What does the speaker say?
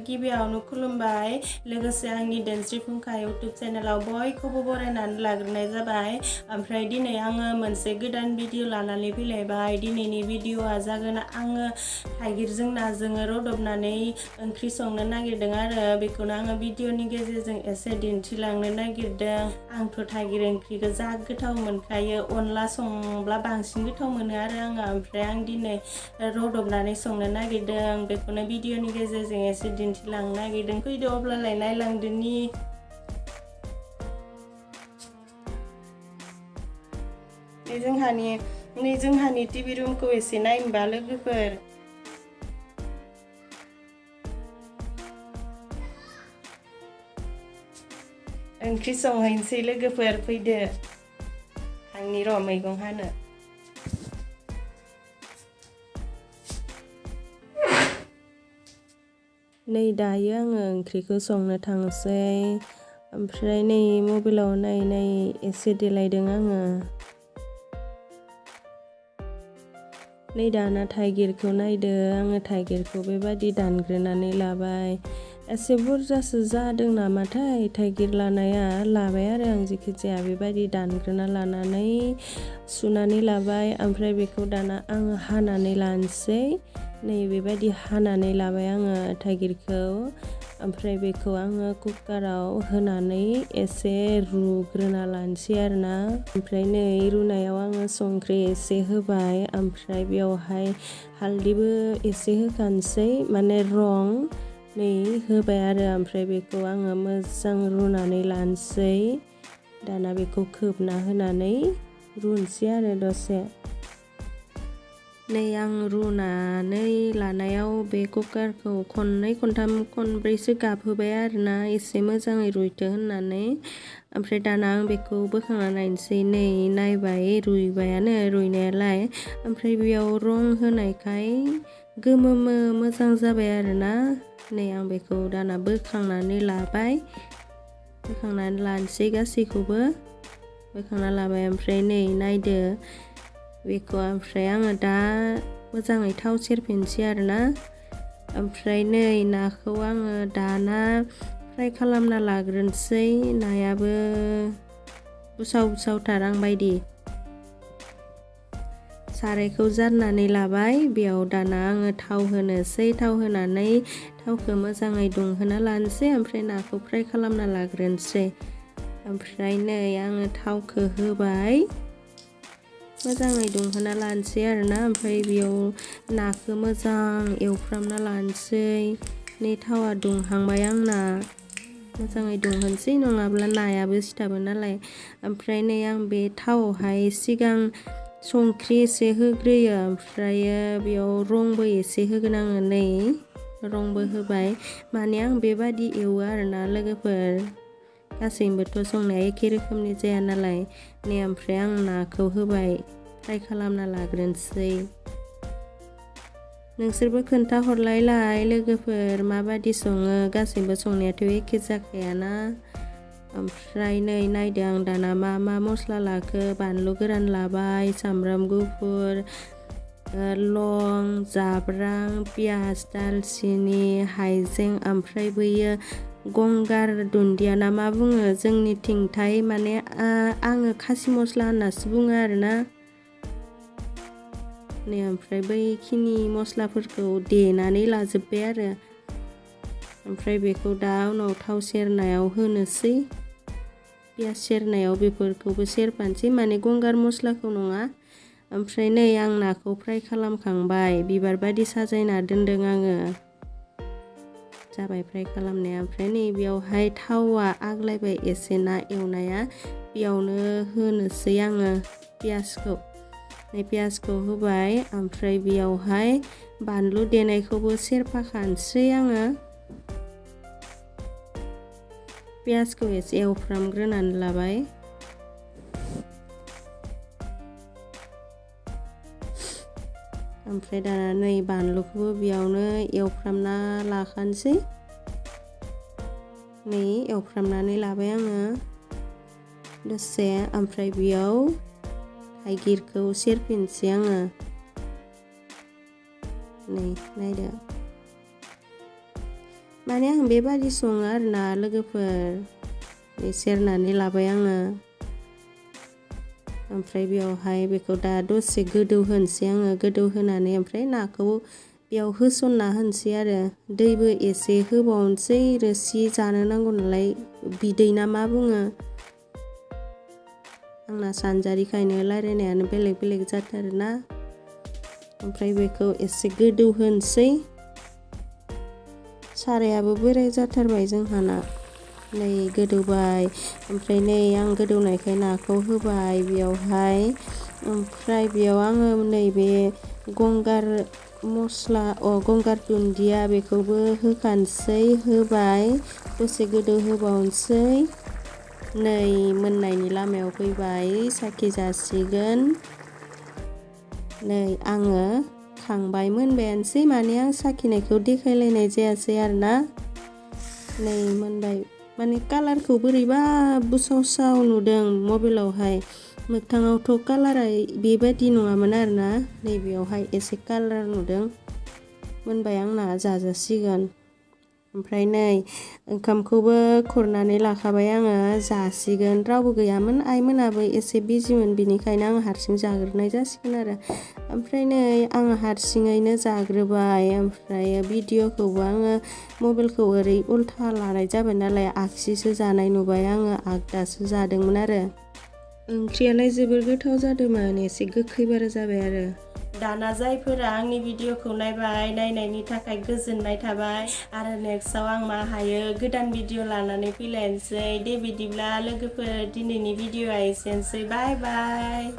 गिबियावनो खुलुमबाय लोगोसे आंनि देनस्रि फुंखा इउटुब चेनेलाव बयखौबो बरायनानै लाग्रोनाय जाबाय। ओमफ्राय दिनै आङो मोनसे गोदान भिडिअ लानानै फैलायबाय। दिनैनि भिडिअआ जागोन आङो थाइगिरजों नाजों रुदबनानै ओंख्रि संनो नागिरदों आरो बेखौनो आङो भिडिअनि गेजेरजों एसे दिन्थिलांनो नागिरदों। आंथ' थाइगिर ओंख्रिखौ जा गोथाव मोनखायो, अनला संब्ला बांसिन गोथाव मोनो आरो आङो। ओमफ्राय आं दिनै रुदबनानै संनो नागिरदों, बेखौनो भिडिअनि गेजेरजों एसे दिन्थिलांनो नागिरदों। फैदो अब्लालाय नायलांदोनि। जोंहानि टिभि रुमखौ एसे नायनोबा लोगोफोर। ओंख्रि संहैनोसै लोगोफोर, फैदो। आंनि र' मैगं हानो। नै दायो आङो ओंख्रिखौ संनो थांसै। ओमफ्राय नै मबाइलाव नायै एसे देलायदों आङो। नै दाना थाइगिरखौ नायदो, आङो थाइगिरखौ बेबायदि दानग्रोनानै लाबाय। एसे बुरजासो जादों नामाथाय थाइगिर लाबाय आरो आं जिखिजाया बेबायदि दानग्रोना लानानै सुनानै लाबाय। ओमफ्राय बेखौ दाना आङो हानानै लानोसै। नै बेबायदि हानानै लाबाय आङो थाइगिरखौ। ओमफ्राय बेखौ आङो कुकाराव होनानै एसे रुग्रोना लानोसै आरोना। ओमफ्राय नै रुनायाव आङो संख्रि एसे होबाय, ओमफ्राय बेयावहाय हालदैबो एसे होखानोसै, माने रं नै होबाय आरो। ओमफ्राय बेखौ आङो मोजां रुनानै लानोसै। दाना बेखौ खोबना होनानै रुनोसै आरो दसे। नै आं रुनानै लानायाव बे कुकारखौ खननै खनथाम खनब्रैसो गाबहोबाय आरोना, एसे मोजाङै रुइथो होननानै। ओमफ्राय दाना आं बेखौ बोखांना नायनोसै। नै नायबाय रुइबायानो रुइनायालाय। ओमफ्राय बेयाव रं होनायखाय गोमोमो मोजां जाबाय आरोना। नै आं बेखौ दाना बोखांनानै लाबाय। बोखांनानै लानोसै गासैखौबो। बोखांना लाबाय। ओमफ्राय नै नायदो बेखौ। ओमफ्राय आङो दा मोजाङै थाव सेरफिनसै आरोना। ओमफ्राय नै नाखौ आङो दाना फ्राय खालामना लाग्रोनोसै। नायाबो बुसाव थार आंबायदि। सारायखौ जाननानै लाबाय, बेयाव दाना आङो थाव होनोसै। थाव होनानै थावखौ मोजाङै दुंहोना लानोसै। ओमफ्राय नाखौ फ्राय खालामना लाग्रोनोसै। ओमफ्राय नै आङो थावखौ होबाय, मोजाङै दुंहोना लानोसै आरोना। ओमफ्राय बेयाव नाखौ मोजां एवफ्रामना लानोसै। नै थावा दुंहांबाय आंना, मोजाङै दुंहोनोसै नङाब्ला नायाबो सिथाबो नालाय। ओमफ्राय नै आं बे थावआवहाय सिगां संख्रि एसे होग्रोयो, ओमफ्रायो बेयाव रंबो एसे होगोन आङो। नै रंबो होबाय, माने आं बेबादि एवो आरोना लोगोफोर। गासैबोथ' संनाया एखे रोखोमनि जाया नालाय। नै ओमफ्राय आं नाखौ होबाय, फ्राय खालामना लाग्रोनोसै। नोंसोरबो खोन्थाहरलाय लोगोफोर माबादि सङो, गासैबो संनायाथ' एखे जाखायाना। ओमफ्राय नै नायदो आं दाना मा मस्ला लाखो। बानलु गोरान लाबाय, सामब्राम गुफुर, लं, जाब्रां, पियास, दालचिनि, हाइजें, ओमफ्राय बैयो गंगार दुन्दिया ना मा बुङो जोंनिथिंथाय, माने आङो खासि मस्ला होननासो बुङो आरोना। नै ओमफ्राय बैखिनि मस्लाफोरखौ देनानै लाजोब्बाय आरो। ओमफ्राय बेखौ दा उनाव थाव सेरनायाव होनोसै। पियास सेरनायाव बेफोरखौबो सेरफानोसै, माने गंगार मस्लाखौ नङा। ओमफ्राय नै आं नाखौ फ्राय खालामखांबाय, बिबार बादि साजायना दोनदों आङो। जाबाय फ्राय खालामनाया। ओमफ्राय नै बेयावहाय थावा आग्लायबाय एसे ना एवनाया, बेयावनो होनोसै आङो पियासखौ। नै पियासखौ होबाय, ओमफ्राय बेयावहाय बानलु देनायखौबो सेरफाखानोसै आङो। पियासखौ एसे एवफ्रामग्रोनानै लाबाय। ओमफ्राय दाना नै बानलुखौबो बेयावनो एवफ्रामना लाखानोसै। नै एवफ्रामनानै लाबाय आङो दसे। ओमफ्राय बेयाव थाइगिरखौ सेरफिनसै आङो। नै नायदो माने आं बेबादि सङो आरोना लोगोफोर सेरनानै लाबाय आङो ओमफ्राय बेयावहाय बेखौ दा दसे गोदौ होनोसै आङो गोदौ होनानै ओमफ्राय नाखौ बेयाव होसनना होनोसै आरो दैबो एसे होबावनोसै रोसि जानो नांगौ नालाय बिदै ना मा बुङो आंना सानजारिखायनो रायलायनायानो बेलेग बेलेग जाथारोना ओमफ्राय बेखौ एसे गोदौ होनोसै सारायाबो बोराय जाथारबाय जोंहाना नै गोदौबाय ओमफ्राय नै आं गोदौनायखाय नाखौ होबाय बेयावहाय ओमफ्राय बेयाव आङो नैबे गंगार मस्ला गंगार दुन्दिया बेखौबो होखानोसै होबाय दसे गोदौ होबावनोसै नै मोननायनि लामायाव फैबाय साखि जासिगोन नै आङो खांबाय मोनबायानोसै माने आं साखिनायखौ देखायलायनाय जायासै आरोना नै मोनबाय माने कालारखौ बोरैबा बुसावसाव नुदों मबाइलावहाय मोगथाङावथ' कालारा बेबायदि नङामोन आरोना नैबेयावहाय एसे कालार नुदों मोनबाय आंना जाजासिगोन ओमफ्राय नै ओंखामखौबो खुरनानै लाखाबाय आङो जासिगोन रावबो गैयामोन आइमोनाबो एसे बिजिमोन बिनिखायनो आं हारसिं जाग्रोनाय जासिगोन आरो ओमफ्राय नै आङो हारसिङैनो जाग्रोबाय ओमफ्राय भिडिअखौबो आङो मबाइलखौ ओरै उल्था लानाय जाबाय नालाय आगसिसो जानाय नुबाय आङो आगदासो जादोंमोन आरो ओंख्रियालाय जोबोर गोथाव जादोंमोन एसे गोखै बारा जाबाय आरो दाना जायफोरा आंनि भिडिअखौ नायबाय नायनायनि थाखाय गोजोननाय थाबाय आरो नेक्स्टआव आं मा हायो गोदान भिडिअ लानानै फैलायनोसै दे बिदिब्ला लोगोफोर दिनैनि भिडिअआ एसेनोसै बाय बाय